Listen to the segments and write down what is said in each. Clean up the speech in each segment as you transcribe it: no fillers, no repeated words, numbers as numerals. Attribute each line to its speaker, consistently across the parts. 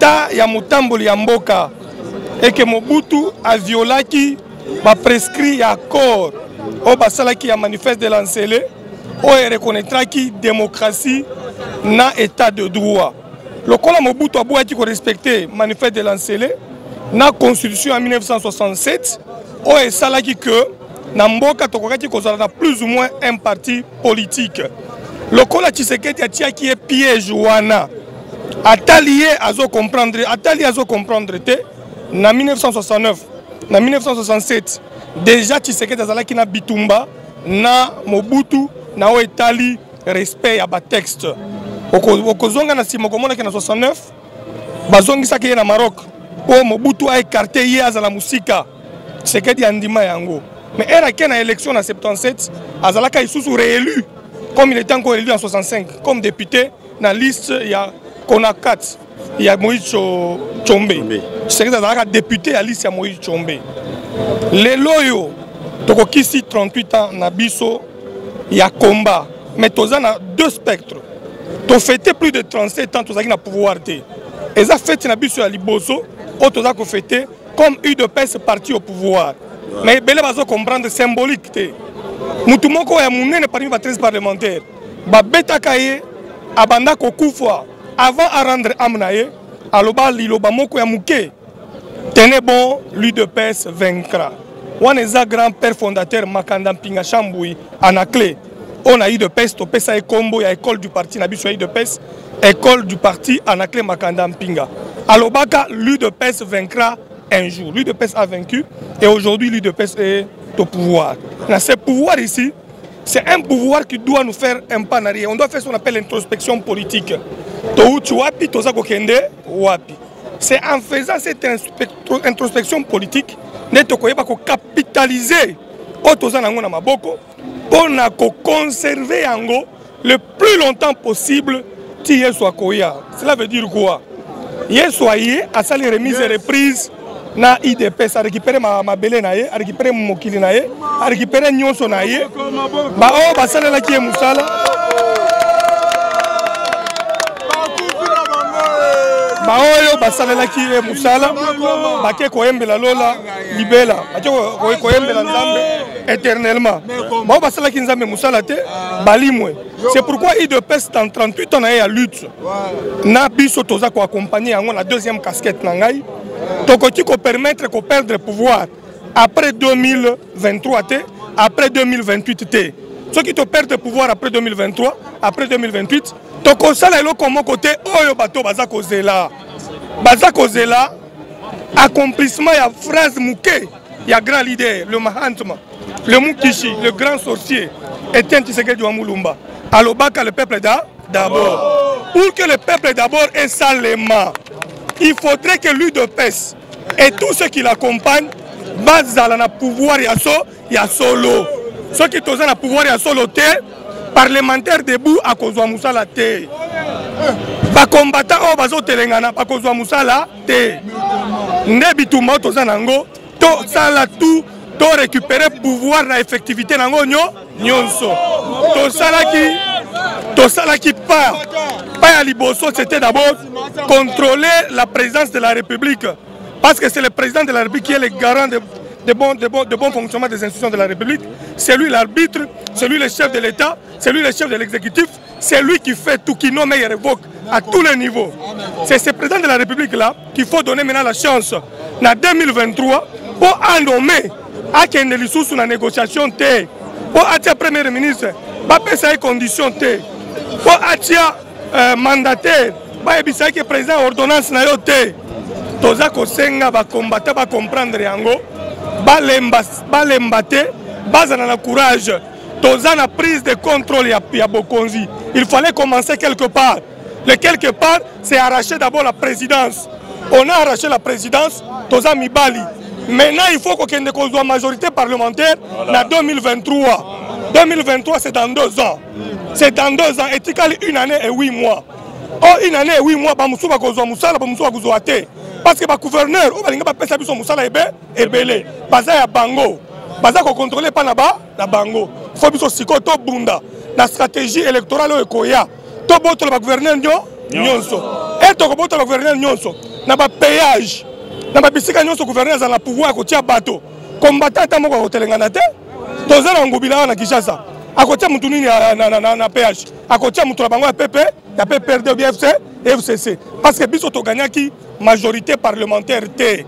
Speaker 1: État ya motamboli ya mboka eke Mobutu aviolaki baprescrit ya accord oyo basalaki ya manifeste de la Nsele oyo ereconnaîtraki démocratie na état de droit. Lokola Mobutu aboyaki korespecte manifeste de la Nsele na constitution ya 1967 oyo esalaki que na mboka tokokaki kozala na plus ou moins un parti politique. Lokola Tshisekedi atiaki ye piège wana, atali ye azo comprendre, atali ye azo comprendre te. Na 1969, na 1967 déjà Tshisekedi azalaki na bitumba na Mobutu na oyo etali respect ya ba texte. Okozonga na nsima okomonaki na 69 bazongisaki ye na Maroc mpo Mobutu a écarté ye azala mosika. Tshisekedi andima yango. Mais ere ake na élection na 77 azalaka lisusu réélu comme il était encore élu en 65 comme député na liste ya Konakat ya Moïse Tshombe. Tshisekedi azalaka député ya liste ya Moïse Tshombe. Lelo oyo tokokisi 38 ans na biso ya combat, mais toza na deux spectres. Tofete plus de 37 ans tozalaki na pouvoir te. Eza fete na biso ya liboso oyo toza kofete comme UDPS parti au pouvoir. Mais ebele bazo comprendre symbolique te. Mutu moko ya munene parmi ba 13 parlementaires babetaka ye abanda kokufa avant à rendre âme na ye, aloba liloba moko ya muke, tenez bon, l'UDPS vaincra. Wana eza grand père fondateur Makanda Mpinga Chambouy Anaclet. On a UDPS topesa ye kombo ya école du parti na biso ya UDPS, école du parti Anaclet Makanda Mpinga. Alobaka l'UDPS vaincra un jour. L'UDPS a vaincu et aujourd'hui l'UDPS est au pouvoir. Dans ce pouvoir ici, c'est un pouvoir qui doit nous faire un pas en arrière. On doit faire ce qu'on appelle l'introspection politique. Touti wapi, toza kokende wapi. C'est en faisant cette introspection politique nde tokoyeba kokapitaliser oyo toza nango na maboko mpo na koconserver yango le plus longtemps possible ti Yesu akoya. Cela veut dire quoi? Yesu aye asali remise et reprise na UDPS, a récupéré mabele na ye, a récupéré mokili na ye, a récupéré nyonso na ye. Ba oyo basalelaki ye mosala, ba oyo basalelaki ye mosala bake koyembela lola libela, bake koyembela Nzambe éternellement. Ba oyo basalaki Nzambe mosala te balimwe. C'est pourquoi UDPS dans 38 ans na ye ya lutte na biso toza ko accompagner yango na deuxième casquette na ngai. Tokoki ko permettre ko perdre pouvoir après 2023 te, après 2028 te. Soki to perdre pouvoir après 2023, après 2028, tokosala eloko moko te oyo bato baza kozela. Baza kozela accomplissement ya phrase moke ya grand leader, le Mahatma, le Mukishi, le grand sorcier Etienne Tshisekedi wa Mulumba. Alobaka le peuple d'abord. Pour que le peuple d'abord ait salema, il faudrait que l'UDPS et tous ceux qui l'accompagnent bazala na pouvoir ya so ya solo. Soki toza na pouvoir ya solo te, parlementaire debout akozwa mosala te. Ba combattant oyo bazotelengana bakozwa mosala te. Nde bitumba oyo toza nango, tosala tout to récupérer pouvoir na effectivité nango nyonso. Tosalaki pas ya liboso, c'était d'abord contrôler la présidence de la République, parce que c'est le président de la République qui est le garant de bon fonctionnement des institutions de la République. C'est lui l'arbitre, c'est lui le chef de l'État, c'est lui le chef de l'exécutif, c'est lui qui fait tout, qui nomme et révoque à tous les niveaux. C'est ce président de la République-là qu'il faut donner maintenant la chance en 2023 pour nommer akende lisusu na négociation te, pour atia premier ministre bapesa ye condition te, pour atia mandataire bayebisaki président ordonnance na yo te. Toza kosenga ba combattant ba comprendre yango, balemba te, bazala na courage. Toza na prise de contrôle ya bokonzi. Il fallait commencer quelque part. Le quelque part, c'est arracher d'abord la présidence. On a arraché la présidence, toza mibali. Maintenant, il faut qu'on ait une majorité parlementaire en 2023. 2023, c'est dans 2 ans. C'est dans 2 ans. Et tu une année et 8 mois. Oh, une année et 8 mois, ba musu ba kozwa musala, ba musu ba kozwa te. Parce que ba gouverneur, oh, balinga ba pesa biso musala ebe, ebele. Baza ya bango. Baza ko contrôler pa na ba, na bango. Faut biso siko to bunda. La stratégie électorale oyo ekoya. To botola ba gouverneur nyonso. E tokobota bagouverneur nyonso na bapayage na babisika nyonso, gouverneur azala na pouvoir ya kotia bato. Combattant ata moko akotelengana te. Toza na Ngobila awa na Kinshasa, akotia mutu nini na ph? Akotia mutu na bango ya pp, ya PPRD ou bien FCC, parce que biso togagnaki majorité parlementaire te.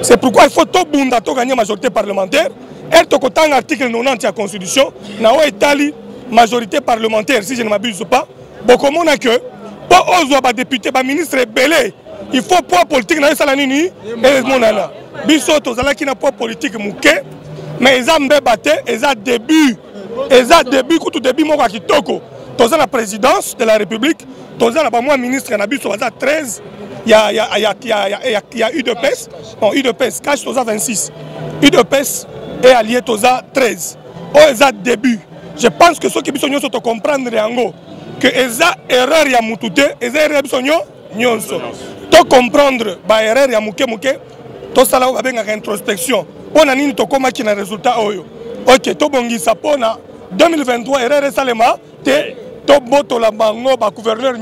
Speaker 1: C'est pourquoi il faut tobunda, togagner majorité parlementaire. Ere tokotanga article 90 ya constitution na oyo etali majorité parlementaire, si je ne m'abuse pas, bokomona que mpo ozwa badéputé, baministre ebele, il faut poids politique na yo esala nini? Emonana. Biso tozalaki na poids politique moke, mais eza mbeba te, eza début, eza début, kutu début moko ya kitoko. Toza na présidence de la République, toza na bamwa ministre na biso, baza 13 ya UDPS. Bon, UDPS cash toza 26, UDPS et allié toza 13. Oyo eza début. Je pense que soki biso nyonso tocomprendre yango que eza erreur ya mutu te, eza erreur ya biso nyonso, tocomprendre baerreur ya moke moke, tosala oyo babengaka introspection: mpo na nini tokomaki na résultat oyo? Ok, tobongisa mpo na 2023 erreur esalema te. Tobotola bango bagouverneur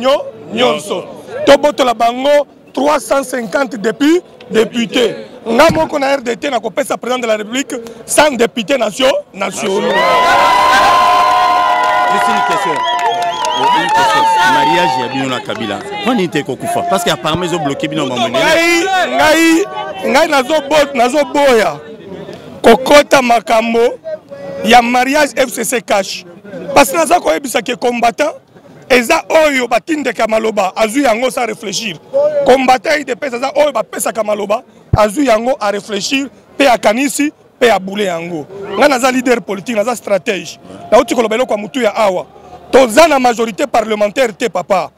Speaker 1: nyonso, tobotola bango 350 depuis député. Nga moko na RDT nakopesa président de la République 100 députés nationaux.
Speaker 2: Juste une question. Une question. Mariage ya bino na Kabila. Mpo nini te kokufa? Parce que apparemment ezobloquer bino
Speaker 1: mambo. Ngai nazoboya kokɔta makambo ya mariage FCC cash, parce que naza koyebisa ke combattant eza oyo batindeka maloba, azwi yango sans réfléchir. Combattant UDPS aza oyo bapesaka maloba, azwi yango, aréfléchir mpe akanisi mpe abule yango. Ngai naza leader politique, naza stratège. Nauti koloba eloko ya motu ya awa: toza na majorité parlementaire te, papa,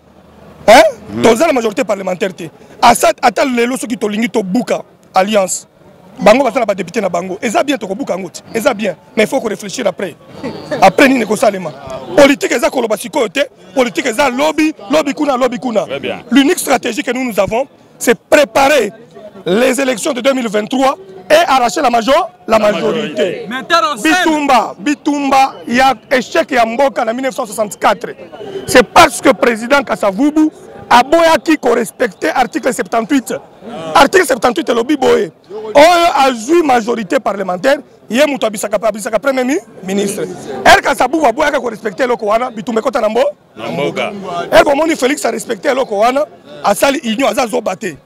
Speaker 1: hein? Toza na majorité parlementaire te. Asa ata lelo soki tolingi tobuka alliance, bango baza na badéputé na bango, eza bien, tokobuka yango te, eza bien, mais il faut koréfléchir après. Après nini ekosalema? Politique eza koloba sikoyo te, politique eza lobi, lobi kuna, lobi kuna. L'unique stratégie que nous nous avons, c'est préparer les élections de 2023 et arracher la majorité. Bitumba, bitumba ya échec ya mboka na 1964, c'est parce que président Kasavubu aboyaki korespecter article 78. Article 78 elobi boye: oyo azwi majorité parlementaire, ye moto abisaka premier ministre. Ere Kasavubu aboyaka korespecter eloko wana, bitumba ekota na mbo
Speaker 3: na mboka.
Speaker 1: Ere bomoni Félix arespecte eloko wana, asali union. Aza zoba te,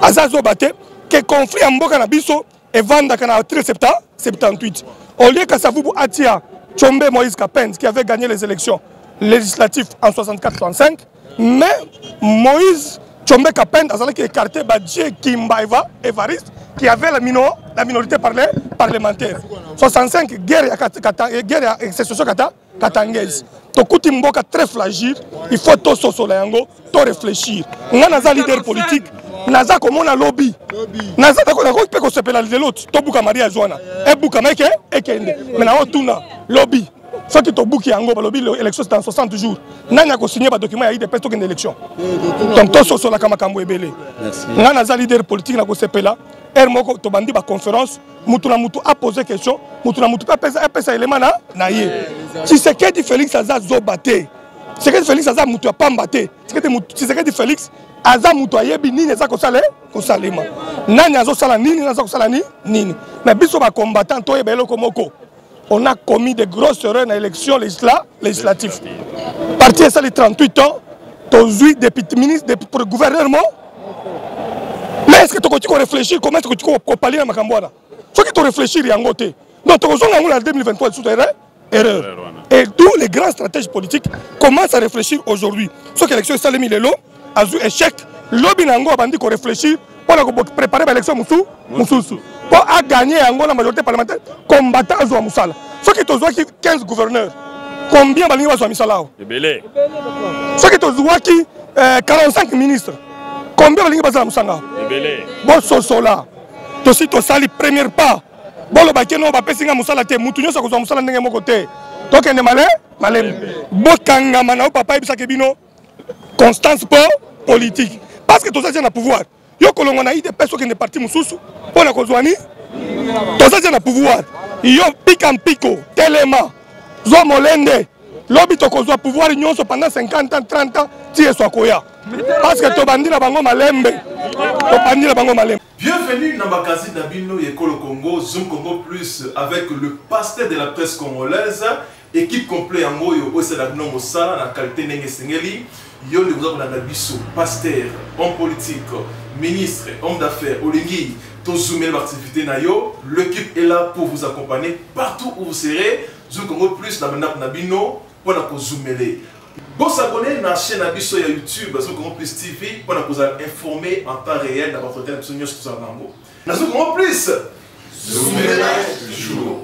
Speaker 1: aza zoba te ke conflit ya mboka na biso evandaka na article 78. Au lieu Kasavubu atia Tshombe Moïse Kapend, qui avait gagné les élections législatives en 64-65, mais Moïse Tshombe Kapend azalaki écarté, badie Kimba Evariste qui avait la minorité parlementaire. 65, guerre ya guerre ya sécession katangaise, tokuti mboka très fragile. Il faut tososola yango, to réfléchir. Nga naza leader politique, naza komona lobi, naza nakoki mpe kosepela lelo tobuka mariage wana, ebukama, eke ekende, mais naotuna: lobi soki tobuki yango, balobi élection c'est dans 60 jours, nani akosigne badocument ya UDPS tokende élection? Donc tososolaka makambo ebele. Nga naza leader politique, nakosepela heure moko tobandi baconférence, mutu na mutu apose question, mutu na mutu mpe apesa elema na ye. Tshisekedi Félix aza zoba te, Tshisekedi Félix aza mutu ya pamba te. Tshisekedi Félix aza mutu ayebi nini eza kosala, kosalema nani azosala nini, aza kosala nini. Mais biso bacombattant toyeba eloko moko: on a commis de grosses erreurs na élection législative. Parti esali 38 ans, tozwi député, ministre, député, gouvernement, mais est ce que tokoki koréfléchir? Comment est ce que tokoki kopallier na makambo wana soki toréfléchir yango te? Donc tokozonga yango na 2023 lisusu erreur. Et tous les grands stratèges politiques commencent à réfléchir aujourd'hui. Soki élection esalemi lelo, azwi échec, lobi na yango abandi koréfléchir mpona kopréparer baélection mosusu mpo aganye yango na majorité parlementaire. Combattant azwa mosala. Soki tozwaki 15 gouverneurs, combien balingi bazwa misala awa?
Speaker 3: Ebele.
Speaker 1: Soki tozwaki 45 ministres, combien balingi bazala mosanga awa?
Speaker 3: Ebele.
Speaker 1: Bososola, tosi tosali premier pas. Bolobaki no bapesi nga mosala te. Mutu nyonso akozwa mosala ndenge moko te. Tokende male malembe. Bokangama na yo. Papa ayebisaki bino constance po politique, parce que toza tia na pouvoir. Yo kolongwa na UDPS, okende parti mosusu mpo na kozwa ni? Toza tia na pouvoir. Yo pika mpiko, telema, zwa molende. Lobi tokozwa pouvoir nyonso pendant 50 ans, 30 ans, ti Yesu akoya. Parce que tobandi na bango malembe, tobandi na bango malembe.
Speaker 3: Bienvenue dans magazine Nabino Yekolo Congo, Zoom Congo Plus, avec le pasteur de la presse congolaise, équipe complète yango oyo osala bino mosala na qualité ndenge esengeli. Yo nde oza kolanda biso, pasteur, homme politique, ministre, homme d'affaires, olingi tozumela baactivité na yo, l'équipe est là pour vous accompagner partout où vous serez. Zoom Congo Plus na bandako na bino mpona kozumele. Bosabone na chaîne na biso ya YouTube Zoom Congo Plus TV mpona kozala informé en temps réel na baentretien na biso nyonso tozala na yango na Zoom Congo Plus. Zumela toujours.